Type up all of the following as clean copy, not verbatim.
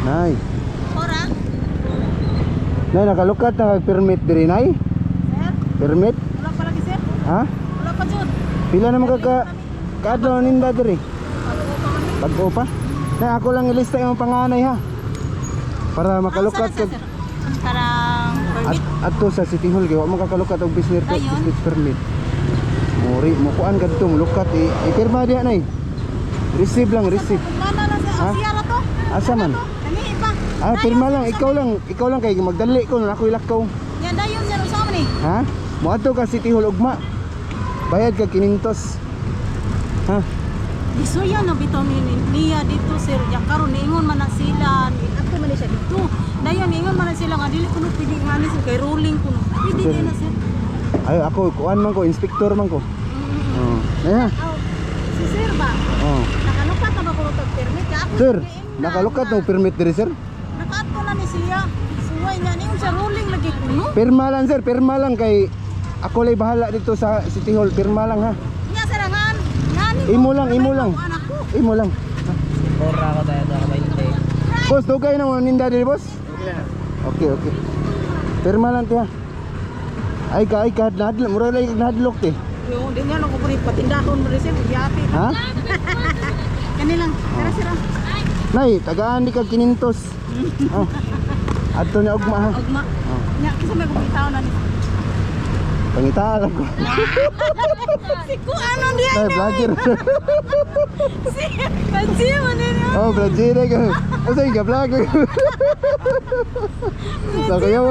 Nay. Ora? Nay, nakalukat na kag permit diri, nay? Sir? Permit? Wala pa lagi, sir? Ha? Wala pa jud. Pila naman ka kaadlaw ninda diri? Pag-upa kami. Pag-o pa? Nay, ako lang ilista imong panganay ha. Para makalukat Ah, kag sir. Karang at permit. adto sa City Hall kay wa mo kakalukat og business Ayun. business permit. Muri mo kuan kadto mulukat i ipirma diha, nay. Receive lang, receive. Mana lang sir, Ha? ang siyara to. Asa man? Kani iba. Ah, pirma lang, ikaw lang kay magdali ko na ako ilakaw. Yan dayon sir, usa man ni. Ha? Moadto ka City Hall ugma. Bayad ka 500. Ha? Gisuya na bitaw ni niya dito, sir. Ya karon niingon man na sila, ato man ni siya dito. Dayon niingon man na sila nga dili kuno pwede nga ni sir kay ruling kuno. Pwede Sir. din na, sir. Ay, ako kuan man ko, inspector man ko. Oh. Ay, ha? Aw, si sir ba? Oh. Nakalukat na ba kuno tag permit? Kaya ako Sir, niingon na nakalukat nga. no permit diri, sir? Nakaadto na ni siya. Suway niya niingon siya ruling lagi kuno. Pirma lang, sir, pirma lang kay ako lay bahala dito sa City Hall, pirma lang ha. Nya sir ngan ngani. Imo lang, imo lang. Anak ko. Imo lang. Ora ko tayo sa 20. Boss, dugay na mo ninda diri, boss? Okay, okay. Pirma lang tiya. Ay ka nadlok, mura lay nadlok te. Yo, di niya nang kupuri patindahon mo rin sir, yapi. Ha? Kani lang. Tara sir. Ah. Nay, tagaan di kag 500. Oh. Adto niya ugma ha. Ugma. Oh. Nya kasi may kumitaw na ni. Pangitaan lang ko. Si ko ano diya Nay, vlogger. si Pansi mo niya. Oh, vlogger ka. Asa ka vlogger? Sa kayo.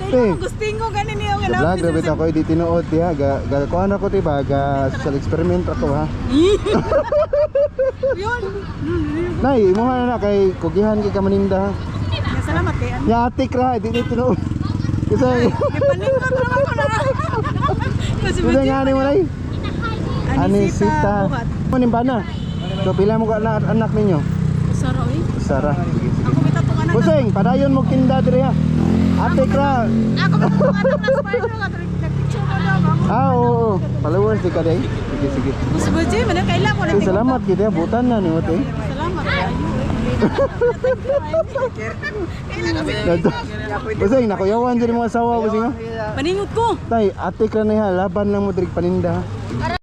Kay gusting ko gani niyo nga Vlog ra bitaw ko di tinuod diha ga ga kuan ako ti ba ga social experiment ako ha. Yun. Nay, imuha na na kay kugihan kay kamaninda ha. Ya, salamat kay ano. Nya atik ra di tinuod. Kasi Gipaningkot naman ko na. Kasi kasi nga ni mo nay. Anisita. Buhat. Mo ning bana. So pila mo ka na anak ninyo? Sara oy. Sara. Sige, sige. Ako bitaw tong anak. Buseng, padayon mo tinda diri ha. Atik ra. Ako bitaw tong anak na spider nga nagpicture ko daw. Ah, oo, oo. Followers di ka day. Sige, sige. Mas baje man kaila ko Sige, salamat kita butan na nimo te. Salamat kayo. Buseng, nakuyawan diri mga asawa buseng ha. Paningot ko. Tay, atik ra niya, laban lang mo diri paninda ha.